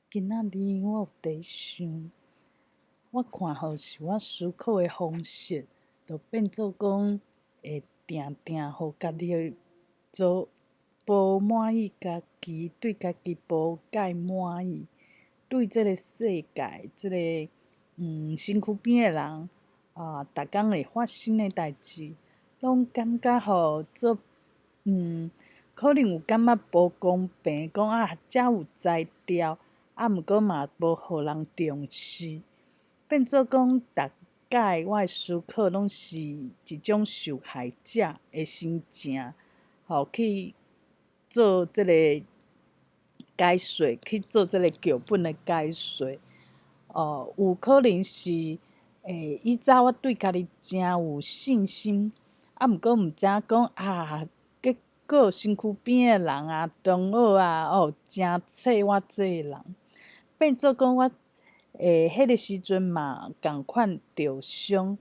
今仔日我有佇想，我看吼是我思考的方式，就變做講會定定予家己做無滿意家己，對家己無蓋滿意，對這個世界，這個身軀邊的人啊，逐工會發生的代誌，攏感覺吼做可能有感覺無公平，講啊，遮有才調，啊，毋過嘛無予人重視，變做講逐擺我的思考攏是一種受害者的心情，吼去做這個解說，去做這個劇本的解說。哦，有可能是以早我對家己誠有信心，啊，毋過毋知影講啊，結果身軀邊的人啊，同學啊，哦，誠冊我這個人，變做講我彼個時陣嘛仝款著傷，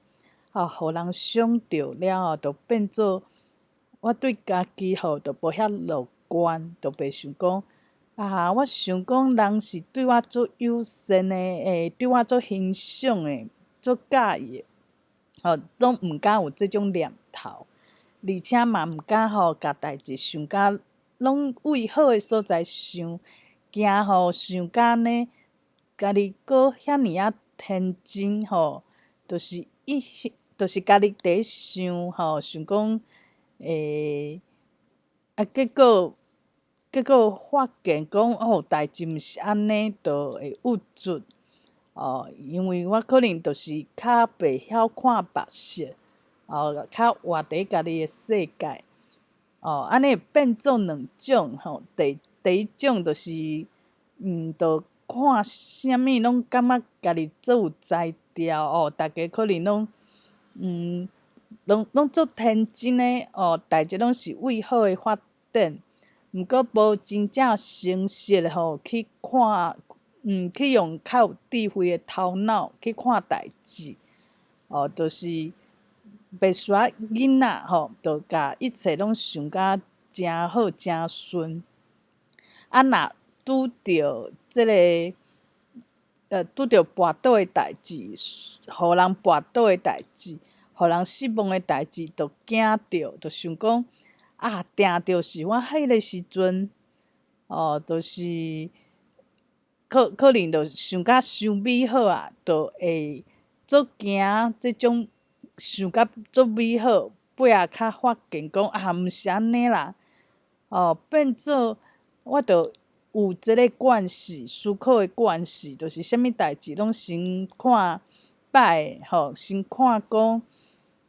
吼，予人傷著了後，就變做我對家己吼就無遐樂觀，就袂想講啊，我想講人是對我足友善的，對我足欣賞的，足佮意的，吼，攏毋敢有這種念頭，而且嘛毋敢吼共代誌想甲攏為好的所在想，驚吼想甲按呢，家己閣遐爾仔天真吼，就是一，就是家己佇咧想吼，想講啊，結果發現講哦，代誌毋是按呢，就會鬱卒哦，因為我可能就是較袂曉看白色，哦，較活佇家己的世界，哦，按呢會變做兩種吼，第一種就是，就看啥物攏感覺家己足有才調哦，逐家可能攏，攏足天真的哦，代誌攏是為好的發展，毋過無真正誠實吼去看，去用較有智慧的頭腦去看代誌，哦，就是袂輸囡仔吼，就共一切攏想甲誠好誠順。啊，若拄著這個，拄著跋倒的代誌，予人跋倒的代誌，予人失望的代誌，就驚著，就想講啊，定著是我彼個時陣，哦，就是可能就想甲傷美好啊，就會足驚這種想甲足美好，尾仔較發現講啊，毋是按呢啦，哦，變做我就有這個慣勢，思考的慣勢，就是啥物代誌攏先看歹的吼，先看講，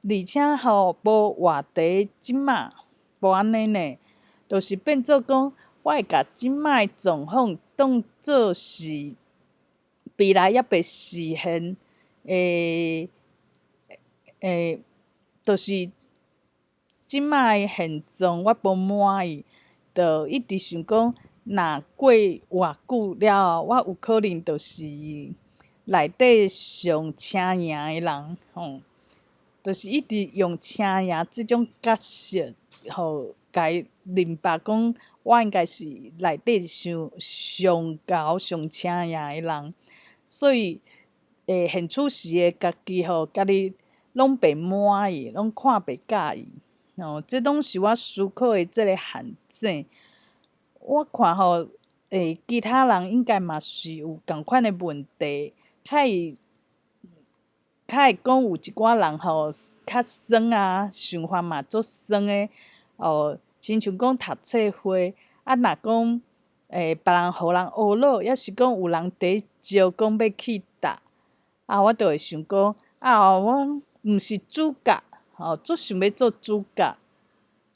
而且吼無活佇這馬，無按呢呢，就是變做講，我會共這馬的狀況當做是未來猶未實現，就是這馬的現狀我無滿意，就一直想講，若過偌久了後，我有可能就是內底上請贏的人，吼，就是一直用請贏這種角色，予共伊明白講，我應該是內底上上𠢕上請贏的人，所以現此時的家己吼，家己攏袂滿意，攏看袂佮意，吼，這攏是我思考的這个陷阱。我看吼，其他人應該嘛是有仝款的問題，較會講有一寡人吼較酸啊，想法嘛足酸的，哦，親像講讀冊會，啊，若講別人予人呵咾，抑是講有人佇招講欲去搭，啊，我就會想講，啊，我毋是主角，吼，足想欲做主角，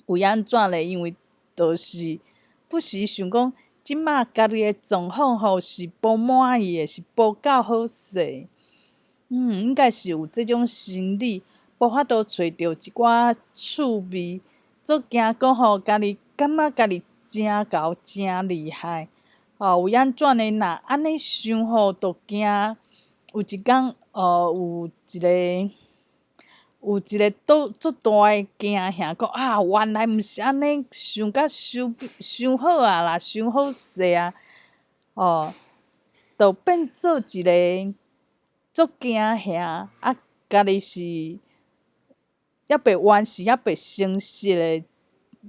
為按怎咧？因為就是不時想講，這馬家己的狀況吼是無滿意的，是無夠好勢。應該是有這種心理，無法度揣著一寡趣味，足驚講吼，家己感覺家己誠𠢕誠厲害，哦，為按怎呢？若按呢想吼，就驚有一工哦，有一個足足大的驚嚇，講啊，原來毋是按呢，想甲傷傷好啊啦，傷好勢啊，哦，就變做一个足驚嚇，啊，家己是猶未完成、猶未成熟的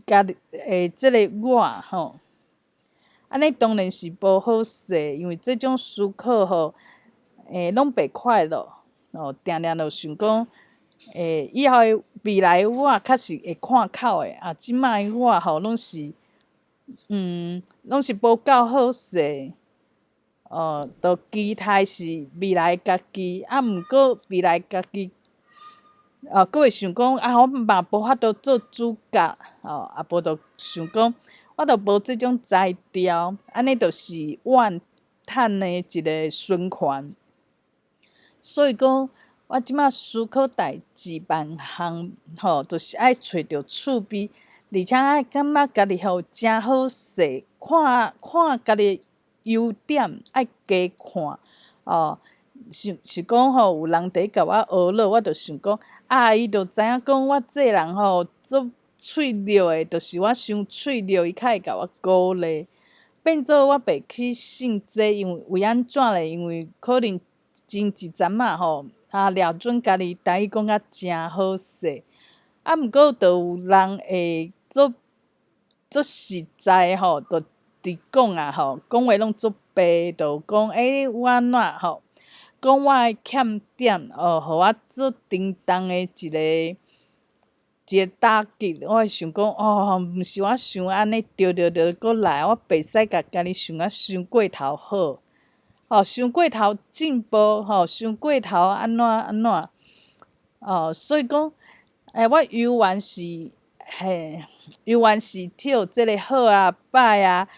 家己的這个我吼。按呢當然是無好勢，因為這種思考吼，攏袂快樂，哦，定定就想講，以後的未來我較是會看透的，啊，這擺的我吼，攏是無夠好勢，哦，就期待是未來家己，啊，毋過未來家己，哦，閣會想講，啊，我嘛無法度做主角，哦，啊，無就想講，我都無這種才調，按呢就是怨嘆的一个循環。所以講，我這擺思考代誌萬項，吼，就是愛揣著趣味，而且愛感覺家己吼誠好勢，看看家己優點，愛加看，哦，是是講吼，有人佇咧共我呵咾，我就想講，啊，伊就知影講我這人吼足脆弱的，就是我傷脆弱，伊較會共我鼓勵，變做我袂去信這，因為為按怎咧？因為可能前一陣仔吼，啊，掠準家己台語講甲誠好勢，啊，毋過就有人會足足實在吼，就直講啊吼，講話攏足白，就講欸，我按怎吼，講我的欠點哦，予我足沉重的一个一个打擊，我會想講哦，毋是我想按呢，對對對，閣來，我袂使共家己想甲傷過頭好，哦，傷過頭進步，吼，傷過頭按怎按怎，哦，所以講，欸，我猶原是嘿，猶原是受這个好啊、歹啊、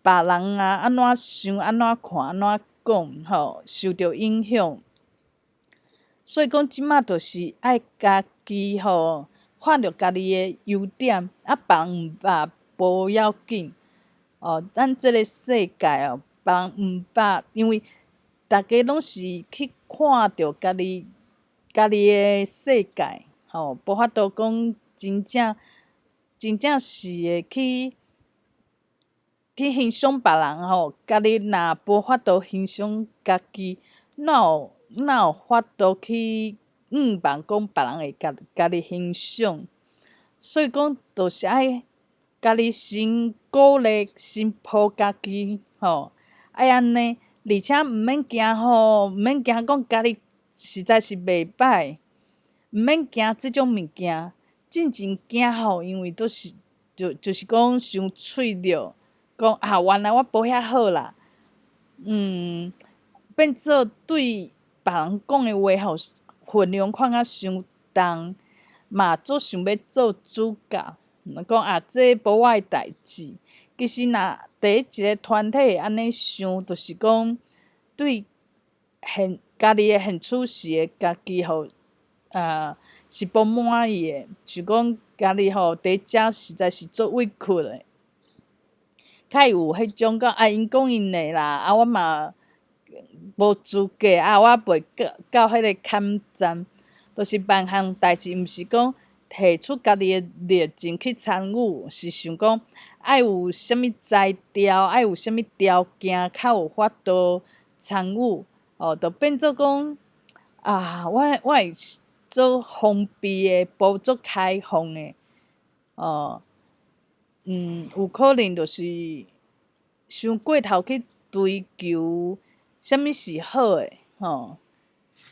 別人啊按怎想、按怎看、按怎講，吼，受著影響。所以講，這擺就是愛家己吼，看著家己的優點，啊，別人毋捌無要緊。哦，咱這个世界哦，別人毋捌，因為逐家攏是去看著家己家己的世界，吼，無法度講真正真正是會去去欣賞別人吼，家己若無法度欣賞家己，哪有哪有法度去向望講別人會共家己欣賞？所以講，就是愛家己先鼓勵，先抱家己，吼，愛按呢，而且毋免驚吼，毋免驚講家己實在是袂歹，毋免驚這種物件。進前驚吼，因為都是就是講傷脆弱，講啊，原來我無遐好啦，變做對別人講的話吼，分量看較傷重，嘛足想欲做主角，講啊，這無我的代誌。其實若佇一个團體會按呢想，就是講對現家己的現處時的家己吼，是無滿意的，想講家己吼佇遮實在是足委屈的，較會有彼種講啊，𪜶講𪜶的啦，啊我嘛無資格啊，我袂到到彼个坎站，就是萬項代誌，毋是講提出家己的熱情去參與，是想講愛有啥物才調，愛有啥物條件，較有法度參與，哦，就變做講啊，我會做封閉的，無足開放的，哦，有可能就是傷過頭去追求啥物是好的，吼，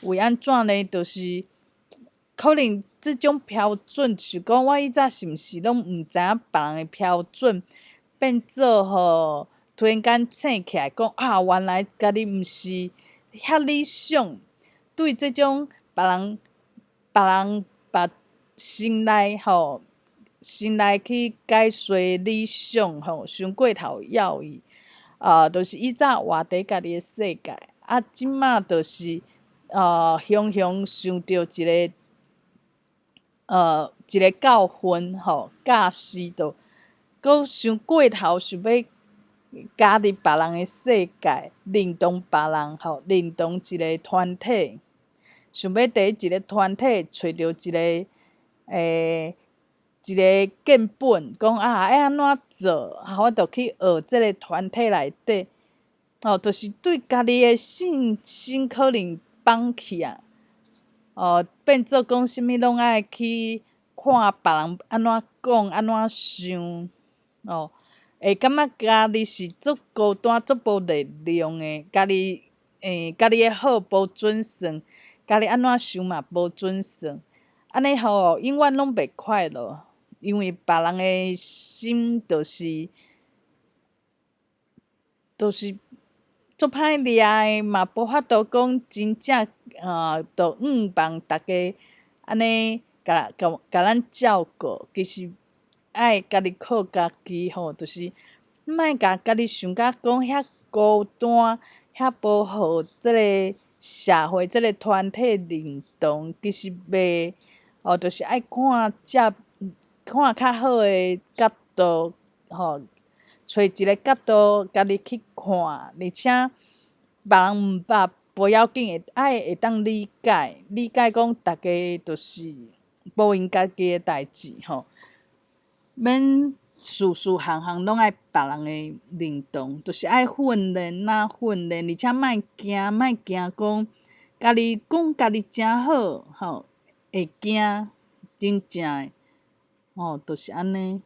為按怎呢？就是可能這種標準，是講我以前是毋是攏毋知影別人的標準，變做吼突然間醒起來，講啊，原來家己毋是遐理想，對這種別人別人把心內吼，心內去解說理想吼，傷過頭要伊，啊，就是以前活佇家己的世界，啊，這馬就是雄雄受著一个一个教訓吼，教示著，閣傷過頭想欲加入別人的世界，認同別人吼，認同一个團體，想欲佇一个團體揣著一个一个根本，講啊愛按怎做，啊我就去學這个團體內底，哦，就是對家己的信心可能綁起啊，哦，變做講啥物攏愛去看別人按怎講，按怎想，哦，會感覺家己是足孤單、足無力量的，家己的好無準算，家己按怎想嘛無準算，按呢吼，永遠攏袂快樂，因為別人的心就是足歹掠的，嘛無法度講真正啊，就向望逐家按呢共共共咱照顧。其實愛家己靠家己吼，就是莫共家己想甲講遐孤單，遐無予這个社會這个團體認同，其實袂哦，就是愛看這看較好的角度吼。揣一个角度，家己去看，而且別人毋捌無要緊，會愛會當理解，理解講逐家就是無閒家己的代誌吼，免事事項項攏愛別人的認同，就是愛訓練哪訓練，而且莫驚，莫驚講家己講家己誠好吼，會驚真正的吼，就是按呢。